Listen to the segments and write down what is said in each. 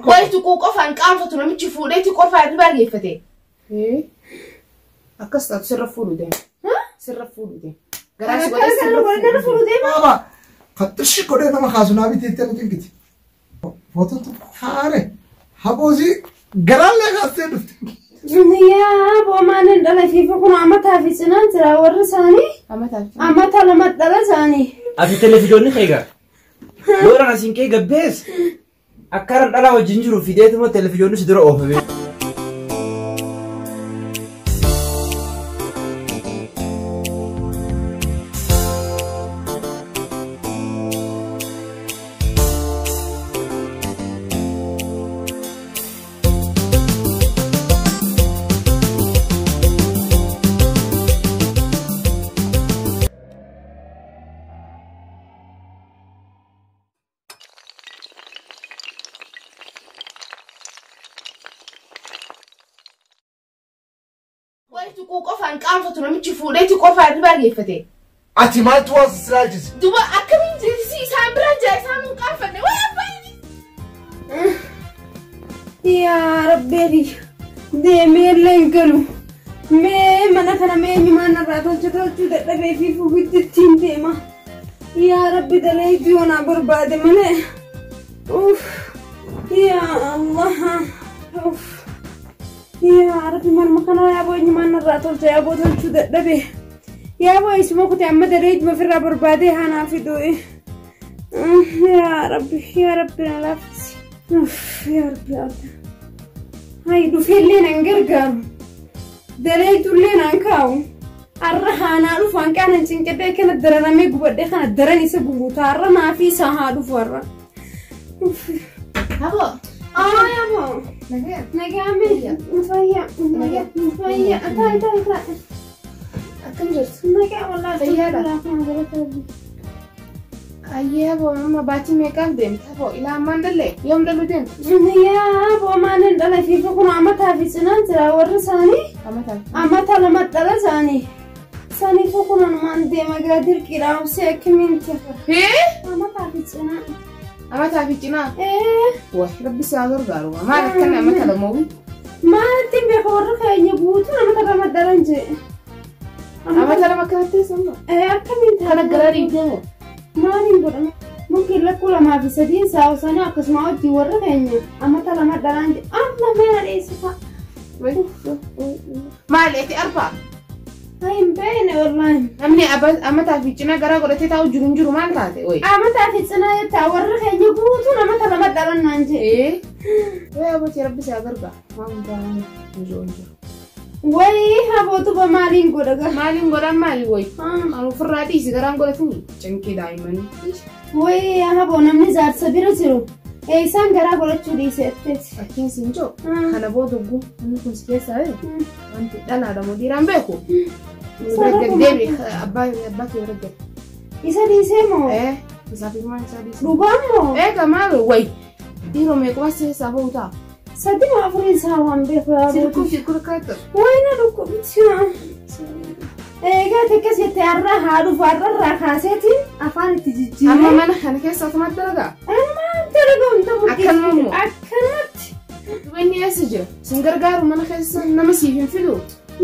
Wayi tuquu qofaan qaanfatu namichi fuudheeti qofaa hirribaa geeffate. Akkas taatu sirra fuudhu deema. Sirra fuudhu deema. Garaa si godhee sirra fuudhu deema. Baaba faxxishi godhee nama kaasu naa bitee itti cinqiti. Footoon tun haare haboosii garaallee kaastee dhufte. Yaa boomaan hin dhala fi kun amataa fi cinaan jira warri isaanii amata lama dhala isaanii. Ati televiizoonni keegaa. Yoo asiin kee gabbees akka dhalaa wajjin jiru fideetuma televiizoonni si dura oofame. Wayi tuquu qofaan qaanfatu namichi fuudheeti qofaa hirribaa geeffate. Ati maaltu waan si ilaalchise? Duba akkamiin jirti isaan bira jira isaan hin qaanfanne waa abbaan. Yaa Rabbi deemee illee hin galu. Mee mana kana mee eenyumaan irraa tolcha tolchuu dadhabee fi fuugiddi deema. Yaa Rabbi dalee yoo naa barbaade malee. Uff yaa Allah. Uff. Yaa Rabbi manuma kana yaaboo eenyumaan irraa tolcha yaaboo tolchuu dadhabee. Yaaboo isuma kutee amma dalee ofirraa barbaadee haanaa fiduu. Yaa Rabbi yaa Rabbi na laaffisi. Uff yaa Rabbi Allah. Hay dhufeellee nan gargaaru. Daleetullee nan kaa'u. Har'a haanaa dhufu hanqaanan cinqadhee kana dararamee gubadhee kana daran isa gubuuta. Har'a naafii isaa haa dhufu har'a. Haboo. Aa yaaboo. Nagaa mee? Fayyaa. Nagaa. Fayyaa. Taa'i taa'i taa'i. Akkam jirtu? Nagaa wallaahi. Fayyaadha. Ayyee haboo amma baatii meeqaaf deemte? Haboo ilaa ammaan dhallee yoom dhaluu deemte? Yaa boomaan hin dhala fi kun amataa fi cinaan jira warri isaanii. Amata lama dhala isaanii. Saniifuu kun anumaan deema gaa dirqiidha obsee akkamiin ta'a. Hee? Amataa fi cinaa. Amataa fi cinaa? Wayi rabbi si haa gargaaru. Maal akkana amata lama wii? Maalitti hin beeku warri keenya guutuun amata lama dhalan jee. Amata lama akkanatti teessan Akkamiin ta'a? Kana garaa dhiibdee moo? Maaliin godhama? Mungkin lakkuu lamaa fi sadiin sa'a isaanii akkasuma hojii warra keenya amata lama dhalaan jee. Amma meera dheessifa. Maal eti arbaa? Ay hin beekne wallaahi. Namni amataa fi cinaa garaa godhatee taa'u jiru hin jiru maal taate? Amataa fi cinaa jettaa warri keenya guutuun amata lama dhalan naan jee. Wayi abootii rabbi si haa gargaaru. Maal hundaa hin jiru hin jiru. Wayi habootuba maaliin godha gaa? Maaliin godhan maali wayi? Maal ofirraa dhiisi garaan godhatanii cinqii daa'immanii. Wayi haboo namni jaarsa bira jiru isaan garaa godhachuu dhiise etteeti. Fakkiin siin jiru kana booda oguu inni kun si keessaa bee wanti dhalaadha moo dhiiraan beeku. Deebi abbaa kee bira gadi. Isa dhiisee moo? Isaaf ilmaan isaa dhiisee. Dhugaan moo? Eega maal wayi dhiiroo meequma si keessaa bahu ta'a. Sadi ma afuriin isaa waan beeku yaa Sirkuu sirkuu rakkaatu. Wayi na dhukkubti. Egaa akkas jettee har'a haa dhufu har'a irraa kaaseetiin afaan itti jijjiiree. Amma mana kana keessa asumas dalagaa? Amma dalagaa hunda burqeessi. Akkanuma moo? Akkanumatti. Dubarni eessa jira? Sin gargaaru mana keessa nama siif hin fidu?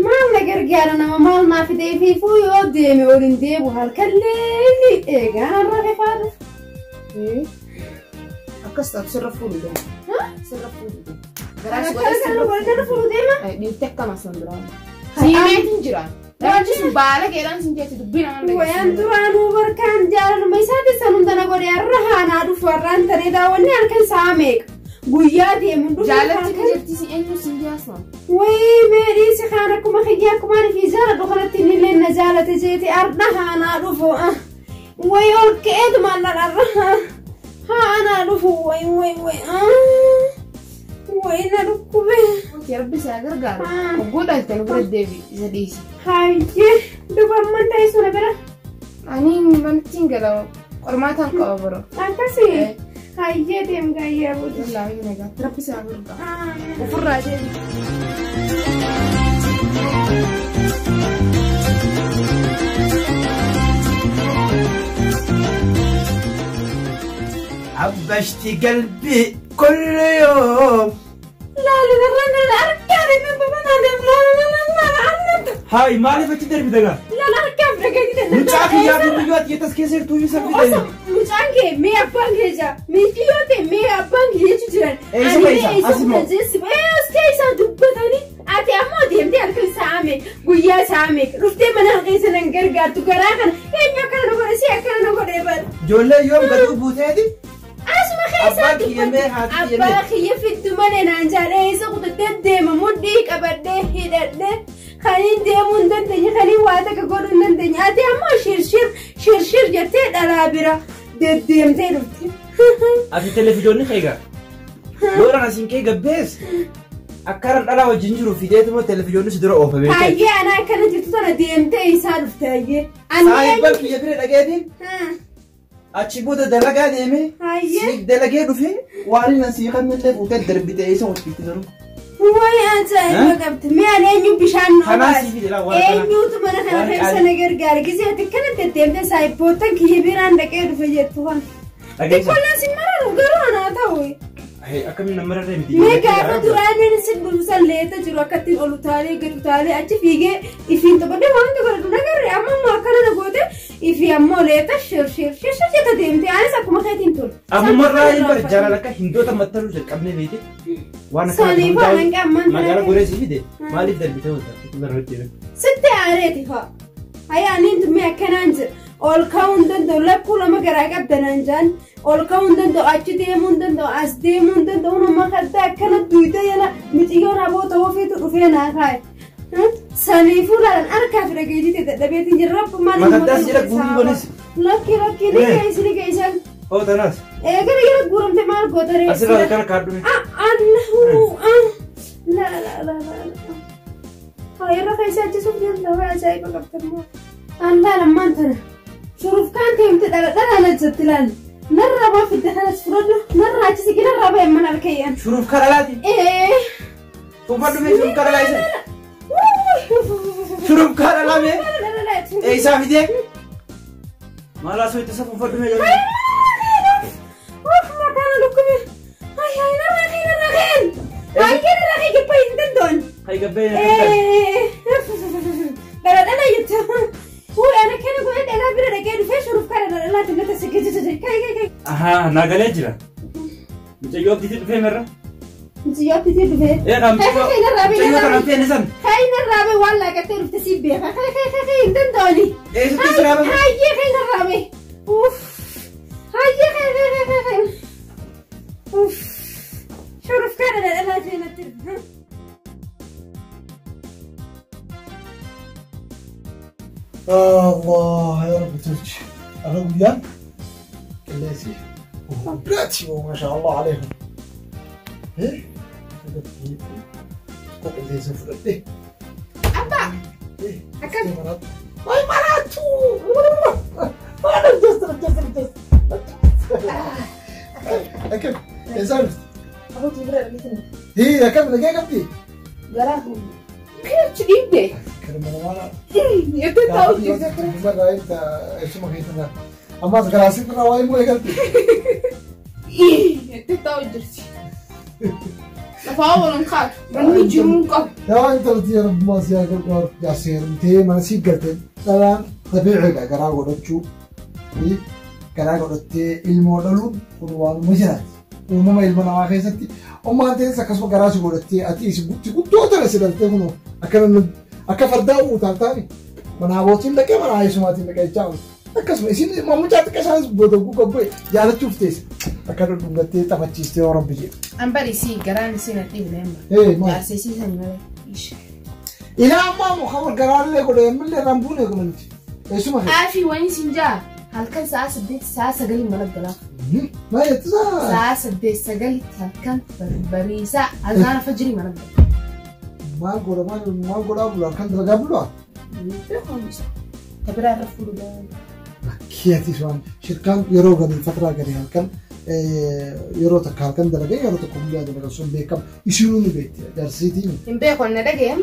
Maal na gargaara nama maal naa fidee fiifuu yoo deeme ol hin deebu halkan leelli eegaa har'a rafaa dhufu. Akkas taatu sirra fuudhu deema. Sirra fuudhu deema. Garaa si godhee sirra fuudhu deema. Dhiirti akkama san biraa. Siimeetiin jira. Namichi sun baala keedhaan sin jetti dubbii nama dhageessu. Wayaan duraanuu barkaan jaalaluma isaati san hunda na godhe har'a haanaa dhufu har'aan taree daawwanni halkan sa'a meeqa. Guyyaa deemu dhufu. Jaalatti ka jirti si eenyu sin jaasma. Wayii meedhii si kaan akkuma kiyyaa akkuma ani fi jaaladhu kanatti inni illee na jaalate jeeti har'a haanaa dhufu. Wayii ol ka'eetumaan dhala har'a. Haanaa dhufu wayi wayi wayi. Wayi na dhukkube. Rabbi si haa gargaaru. Hogguu dhalte nu bira deebi isa dhiisi. Hayyee duba amman ta'e suna bira. Ani manatti hin gala qormaataan qaba bro. Akkasii. Hayyee deem gaayyee buuti. Wallaahi nagaa rabbi si haa gargaaru. Ofirraa deebi. حبشتي قلبي كل يوم. لا لا لا لا لا أركب لا لا لا لا. هاي مالي فتدر بدقة. لا لا أركب رجعت. مش يا بني يتسكسر توي سبيل. مش عنك مي أبان هجا مي كيوتي مي أبان هجا جران. إيش إيش أسمع. إيش كيسة دبتني أتي أمو ديم دي أركل سامي ويا سامي رفتي من هالقيس ننقر قارتو كراهن إيه كان نقول شيء كان نقول إيه. جولا يوم بدو بوتادي. أبا خي في الدمانة نانجار إيش قد تدم مديك أبده هيدا خلين ديمون دنتني خلين واتك قولون دنتني أتي أما شير شير شير شير جتة على دم تيرفتي. أبي تلفزيون خيجا. لورا ناسين كي جبس. أكرر أنا وجنجرو في ديت ما تلفزيون سدرا أوف بيت. هاي أنا كان جبت أنا دم تي صارفت هاي. أنا سايب يبرد أجدين. أشي بودا دلقة ديمي. سيك دلقة رفي. وعلي نسيخة من اللي فوت الدرب بتاعي سوت في تزرو. وين أنت ما قبت مي أنا إنه بيشان نوباس. إنه تمنا خنا خمسة نجار جار كذي أتكلم تدم ده سايب بوتن كي بيران دكة رفي جتوان. تقول ناس مرة رجعوا أنا تاوي. هي أكمل نمرة رمي. مي كافة دوران نسيت بلوسا ليتا جرو كتير أولوتالي قلوتالي أتي فيجي إفين تبدي وان تقول نجار أما ما كنا نقوله إفي أما ليتا شير شير شير شير تدم ده أنا سأكون خايتين تول. أما مرة يبر جرا لك هندو تمتلو جل قبل بيتي. وأنا سالي فعلاً كمان. ما جرا قريش فيدي. مالي در بيته وده. ستة عارتي ها. هيا أنا أنت مي أكنانج. أول كاوندن دو لكل ما جرا قبل نانجان. أول كاوندن دو أتشي ديموندن دو أس ديموندن دو نما خدت كانت دويدا يلا متيجون أبو توفي توفينا هاي. سالي فلان أنا كافر جيتي تدبيت جرب ما. ما خدت سيرك بومي بنيس. لكي لكي لكي لكي لكي. أو تناس. إيه كده يلا قرم تمار قدرة. أصلا كان كاردو. أنا هو لا لا لا لا. هاي رخيصة جسوم يلا ولا جايبة قبل ما. أنا لما أنت شروف كان تيم تدل لا لا تجتلال. نرى ما في الدخل سفرنا نرى عجز كده نرى بين من الكيان. شروف كرلاتي. إيه. فما دمي شروف كرلاتي. شروف كرلامي. إيه سافيدي. ما لا سويت سفر فدمي. أوف ما كان لكم. هاي هاي نرى خير نرى خير. هاي كده نرى خير جبين دندون. هاي جبين. إيه. لا لا لا يت. هو أنا كان قلت أنا برا كان في شروف كرلا لا تنتهي سكت سكت كاي كاي كاي. أها ناقلة جرا. متجوب تيجي في مرة. متجوب تيجي في. إيه كم. خير نرى في نزم. خير نرى والله كتير تسيب بيها خير خير خير خير دندوني. إيه ستي نرى. هاي خير نرى. أوف. هاي خير خير خير خير. أوف. شروف كرلا لا تنتهي. الله يا رب ترجع أنا وياك كلاسي وبلاتي ما شاء الله عليهم. إيه؟ إيه؟ أبا. إيه؟ أكل. أي مراتو. أنا جست جست جست. أكل. يا زلمة. أبو تبرع مثلنا. إيه أكمل أكمل أكمل. جراه. كيف تجيبه؟ مرة أنت إيش ما خيتنا أما زغراسي ترى واي مو قلتي إيه أنت تاوجرتي نفاول نخاف من جمك يا أنت رضي رب ما سيا قال يا سير أنت ما نسيت قلت طبعا طبيعي كرا قلتشو إيه كرا قلت المودلون قلوان مجرد وما المنا خيستي وما أنت سكسو كراسي قلتي أتي سبوتي قلت ترى سيدلتي منو أكمل أكفر وتعطاني من عبوتين لك من عايش ماتين لك يجاوب أكسم إيش ما مجات كشانس بدو كوبي يا تشوف تيس أكرر نقطة تفتشتي ورا بيجي. أم بريسي قران سينا تيجي إيه ما. يا سيسي سني إيش. إلى ما مخبر قرار لي كله يمل لي رامبونه كمان إنتي. إيش ما خير. آفي وين سنجا هل كان ساعة سديت ساعة سجلي ملك جلا. ما يتزا. ساعة سديت سجلي كان بريسة أنا فجري ملك جلا. ما قولا ما قولا بلا كان درجة بلا. تبرع رفض ده. كياتي شوان شركان يرو غني فترة غني هالكن يرو تكالكن درجة يرو تكملة درجة سون بيكم يشيلوني بيت درسيتي. إن بيكون ندرجة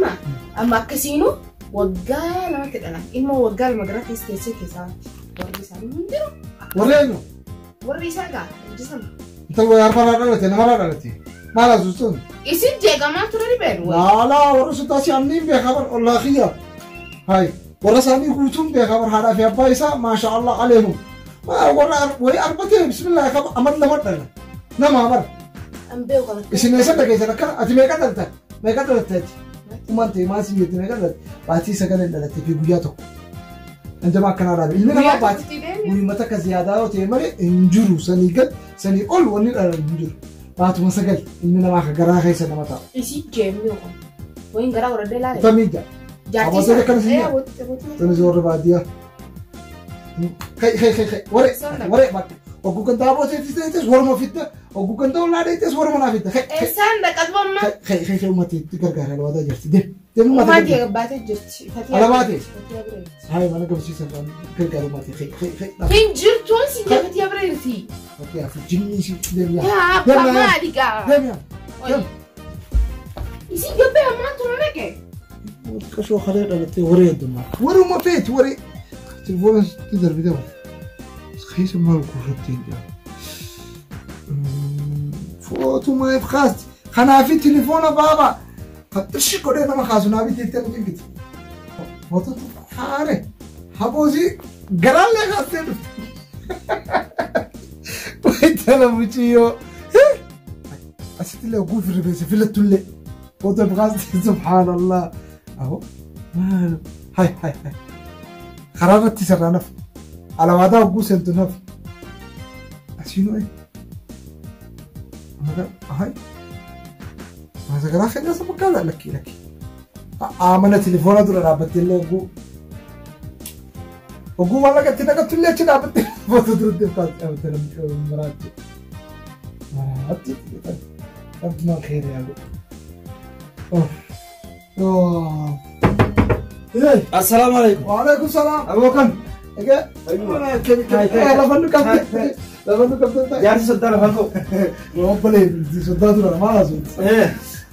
أما كسينو وقال ما تدري إما وقال ما قرأت يستيسي كيسات ورجع سامي مندرو. ورينو. Warri isaa gaa hojjetan. Intala wayi harfarraa dhalate namarraa dhalate. Maal asuustuun? Isin jeeqamaa ture ni beenu. Laalaa warra sodaa si anniin beekaa bar ollaa kiyya. Hai warra isaanii guutuun beekaa bar haadhaa fi abbaa isaa maasha Allah aleehum. Warra wayi arbatee bismillah qaba amal lama dhala. Nama bar. An beeku kana. Isin eessa dhageessan akkana ati meeqa dhalta? Meeqa dhalatte ati? Umaan ta'e maal siin jette meeqa dhalatte? Baatii sagalee dhalatte fi guyyaa tokko. Anjama akkanaa dhaabe. Ilmi namaa baatii guyyuma takka ziyaadaa yoo ta'e malee hin jiru sanii gad sanii ol wanni dhalan hin jiru. Baatuma sagal ilmi namaa akka garaa keessa nama ta'a. Isin jeemni yookaan. Wayin garaa godhadhee laale. Tamii jaa. Jaartii Abootee akkana siin jaa. Abootee. Tunis warra baadiyyaa. Kai kai kai kai waree waree bakka. Ogguu gandaa abooteetis ta'etes warma fitta. Ogguu gandaa ollaa dheetes warma naa fitta. Kai kai Eessaan dhaqatu amma? kai kai kai uummata itti gargaara alwaataa jirti. Deem deem uummata Uummati gargaara. baatee jirti. Alabaatee? Fatiyaa bira jirti. Hai mana gamsiisan kan gargaaru uummata kai kai kai. Hin jirtuun si jee Fatiyaa bira jirti. Fakkii afu jinni si deem yaa. Yaa Deem abbaa yaa. maali gaa? Deem yaa. Deem. Isin gabbee ammaa ture naqe. Qashoo kalee dhalattee waree heddummaa. Waruma feeti waree. Telefoona sitti darbite moo? Keessa maal guurrattee hin jiru. Footuma if kaasti. Kanaafi telefoona baabaa. Faxirshi godhee nama kaasu naa bitee itti argiti. Footota haare. Haboosii garaallee kaastee dhufte. Wayitala muciyyoo. Asitti illee guufi rifeensa filattullee. Footoo if kaasti subhaanallah. Aho maal hai hai hai. Karaa irratti sirraa nafu. Alawaadaa hogguu seentu nafu. Asiinuu hai. Masa garaa keenya isa fakkaata lakkii lakkii. Mana telefoona dura dhaabbattee illee hogguu. Hogguu maallaqa itti naqattu illee achi dhaabbattee footoo duratti dhaabbattee namni maraatti. Maraatti Rabbumaan keenya yaa godhu. Oh. Hey. Assalaamu alaikum. Waalaikum salaam. Aboo kam? Egaa lafa nu qabde. Lafa nu qabde. Jaarsi soddaa lafaan ka'u. Obbolee soddaa tura maal haasofte?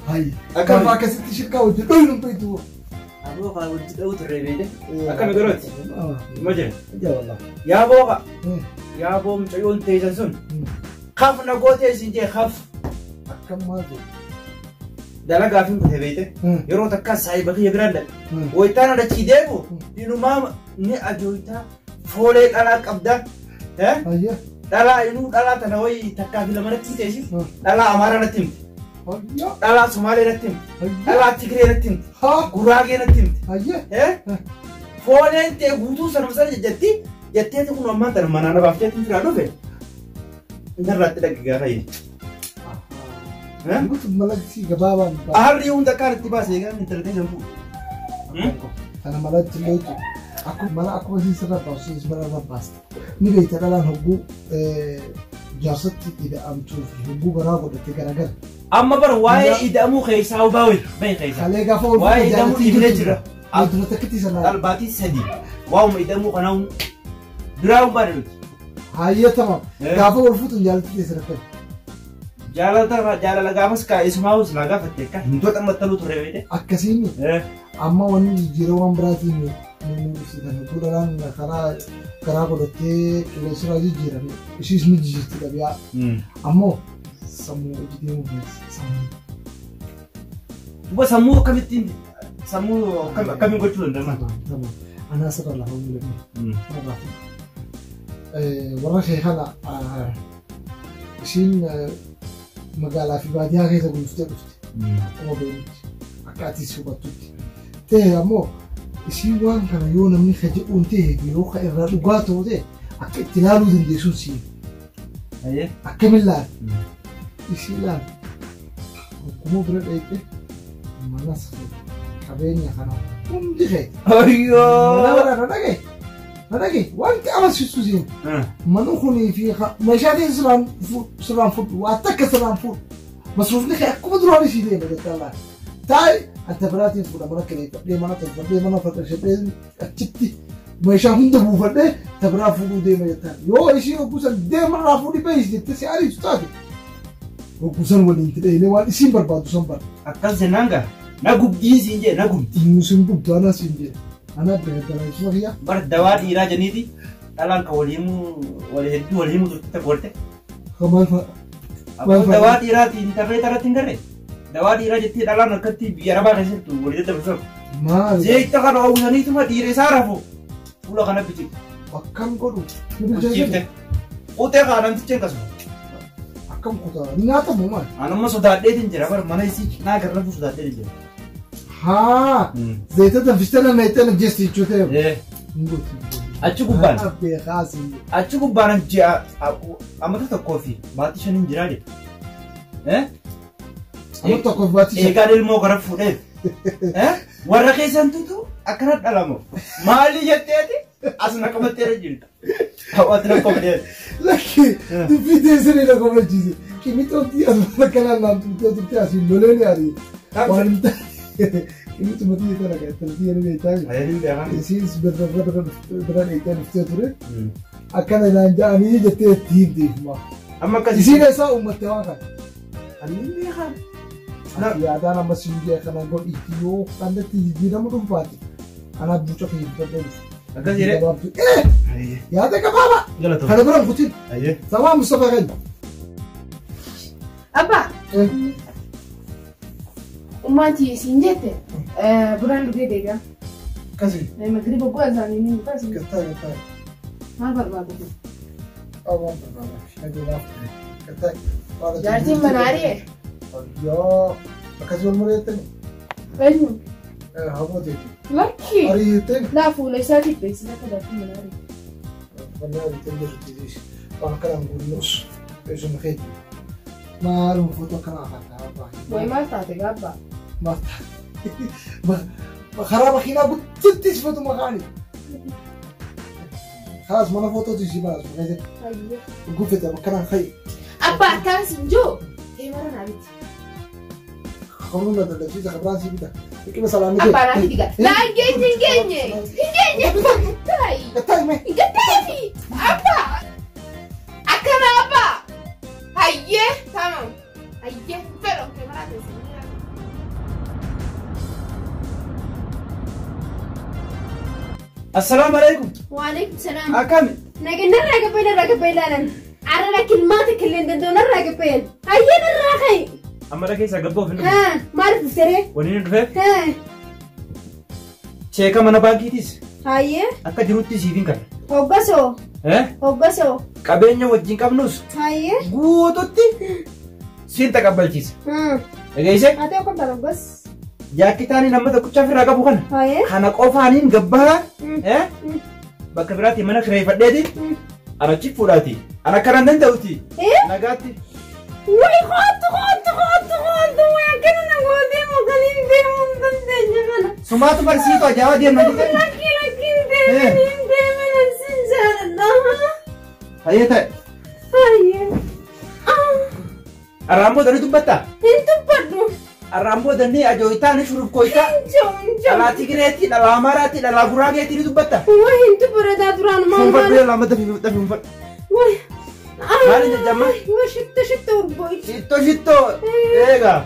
Hayyi. Akkam akkasitti shirkaa hojii dhoynu beektu. Aboo kaa wajji dha'u turre beekte. Akkami garooti? Ma jira? Ija wallah. Yaa booqa. Yaa boo mucayyoon teessan sun. Kaf na gootee isin jee kaf. Akkam maal jedhu? Dalagaa fi kutee beekte. Yeroo takka saayiba kiyya biraan dhaqe. Wayitaan adachii deemu inumaa ni ajooytaa foolee dhalaa qabda. Hayya. Dhalaa inuu dhalaa tana wayi takkaa fi lama natti teessi. Dhalaa Amaaraa natti himte. Hayya. Dhalaa Sumaalee natti himte. Hayya. Dhalaa Tigree natti himte. Haa. Guraagee natti himte. Hayya. Fooleen ta'e guutuu sanuma sana jajjatti jetteeti kun ammaan tana manaa nabaaf jetti firaa dhufe. Intarraatti dhagge gaafa yi. Guutuu malatti gabaabaan. Harri hunda akkaan itti baasee egaa intarneetii san fuudhu. Kana malatti illee akkuma mala akkuma isin sirra baasu isin mala irra baasta. Ni beekta dhalaan hogguu jaarsatti ida'amtuu fi hogguu garaa godhatte garagara. Amma bara waa'ee ida'amuu keessaa hubaa bahi keessaa. Kalee gaafa ol Waa'ee ida'amuu dhiibnee jira. Dura takkitti sana. Dhalbaatii sadii. Waa'uma ida'amuu kanaa biraa hubaa nuti. Hayyee tamam. Gaafa ol fuutu jaalatti teessa rakkate. Jaalala jaalala gaafas kaa isumaa silaa gaafatte akka hin to'atammattaluu turre beekte. Akkasiin amma wanni jijjiirama waan biraatiin nu ibsitan hogguu dhalaan karaa garaa godhattee qilleensarraa jijjiirame ishiis ni jijjiirti dhabiyaa. Ammoo sammuu hojii deemuu sammuu. Duba sammuu akkamittiin sammuu akkamiin gochuu danda'ama? Tamam tamam. Anaa sirra lafa mul'anne. Narraa fuudha. Warra kee kana ishiin magaalaa fi baadiyyaa keessa guluftee dhufte. Akkuma beeknutti akka atis hubattutti. Ta'e ammoo ishiin waan kana yoo namni ka jedhuun ta'e yoo ka irraa dhugaa ta'u ta'e akka itti ilaaluu dandeessuun siin. Akkamiin laal? Ishii laal. Hogguma bira dheeyte manas qabeenya kana hundi kee. Ayyoo! Mana bara na dhagaye. Na dhagaye wanti amansiistu siin. Mana kunii fi meeshaaleen sirraan fudhu waa takka sirraan fudhu. Masruufni kee akkuma duraan ishii deema jettee laal. Taayi anta biraatiin fuudha mana kireeffadhee mana tolfadhee mana fadhee achitti meeshaa hunda buufadhee ta biraa fuudhuu deema jettaan. Yoo ishii hoggusan deemarraa fuudhi bahis jettee si ariitu taate. Hoggusan waliin tidheenee waan isiin barbaadu san bara. Akkas jennaan gaa na gubdii siin jee na gubdi. Nuusin gubdu anaa siin jedhe. Anaa beekadara isuma kiyya. Bar dawaa dhiiraa janiiti. Dhalaan kan walii himuu walii hedduu walii himuu turte takka warte. Maal fa'a? Abbaan dawaa dhiiraati intarneet irratti hin garree. Dawaa dhiiraa jettee dhalaan akkatti biyya arabaa keessatti walii daddabarsu. Maal? Zayita kana oomishaniituma dhiira isaa rafu. Fuula kana biqil. Akkam godhu? Ciifte. Qutee kaa namtichi akkasuma. Akkam kutaa? Ni nyaatamu maal? Anuma sodaadheetiin jira bara mana isii cinaa gara rafu sodaadheetiin jira. Haa! Zayita danfistee na jeesti jechuu ta'e. Achi gubbaan. Abbee kaasii. Achi gubbaan ji'a amata tokkoo fi baatii shaniin jiraa jedha. Amma tokkoof baatii shan. Eegaan ilmoo gara fuudheef. Warra keessan tutu akkana dhalamu. Maali jetteeti as na qabatteera jirta. Hawaasni na qabatteera. Lakki dubbii teessanii na kofachiise. Qimixooti as mana kanaan naan tumtee turte asiin lolee ni ari'e. Waan hin taane qimixuma xiyya tana kan itti xiyya ni beektaa. Isiin bira dheeytee dhuftee ture. Akkana naan ja'anii jettee itti himteef. Amma akkasii. Isiin eessaa uummatte waan kana? Ani beekaa. Yaadaan amma siin jee kana godhiitti yoo kallattii jijjiiramu dhuunfaati. Anaaf buuca kiyya fudhadhee dhufu. Akkas jedhee. Yaada gabaabaa. Kana bira hin kutin. Sabaa Mustafaa kan. Abbaa. Ummaati siin jette buraan dhugee deegaa. Akkasii. Magriba bu'aa isaanii ni taasisu. Gattaa gattaa. Maal barbaadu? Waan barbaadu. Dhageedhaaf. Gattaa. Jaartiin mana ari'e. Yoo akkasii wal mari'attani. Eenyu? Habooteeti. Lakki. Ari'attani. Laa fuula isaatiif beeksisa akka jaartiin mana ari'e. Fannaa ari'attani jirti. Waan akkanaan guurinus beeksisuma keeti. Maaluma footoo akkanaa afaan Wayi maal taate gaabbaa? Maal taate? Karaa makiinaa guututti si foto makaani. Khalas mana footootu si baas. Guffete akkanaan fa'i. Abbaa akkaan sin jiru teemara naa biti. Kamuun na dadhabsiisa kabiraan si bita. Dhiqima salaamni kee. Abbaa naa fidi gaa. Laa hin geenye hin geenye. Hin geenye. Gattaayi. Gattaayi mee. Gattaayi. Abbaa. Akkana abbaa. Hayyee tamam. Hayyee fedho teemara teessee. Assalaamu alaikum. Waalaikum salaam. Akkami? Nagin narraa gabbee narraa gabbee ilaalan. Arra lakkin maata killeen danda'u narraa gabbeen. Hayyee narraa ka'i. Amma dhageessaa gabboo fi Haa maaliif dhufteree? Waliin hin dhufeef? Haa. Cheeka mana baankiitiis. Hayyee. Akka jirutti siif hin kanne. Hoggasoo. Hoggasoo. Qabeenya wajjin qabnus. Hayyee. Guututti siin taqabbalchiisa. Dhageessee? Haa ta'u kan ta'a hoggas. Jaakitaanii nama tokkicha ofirraa qabu kana. Kana qofaaniin gabbaa. Bakka biraatti mana kireeffadheeti. Ana achi fuudhaati. Ana akkana hin danda'uti. Nagaatti. Wayi kootu kootu kootu kootu wayi akkana na gootee mukaan hin deemuu hin dandeenye kana. Sumaatu barsiitu ajaa'ibaa deemna jettee. Lakki lakki hin deemin hin deemin sin jaalladha. Hayyee ta'e. Hayyee. Arraan booda ni dubbattaa? Hin dubbadhu. Arraan booda ni ajooyitaa ni shurufkooyitaa. Dhalaa Tigireetii, dhalaa Amaaraatii, dhalaa Guraageetii ni dubbatta. Wayi hin dubbadha duraan maal maal. Fuunfadhu lama dafii dafii fuunfadhu. Wayi. Maali jajjamma? Wayi shitto shitto urgooyi. Shitto shitto eegaa.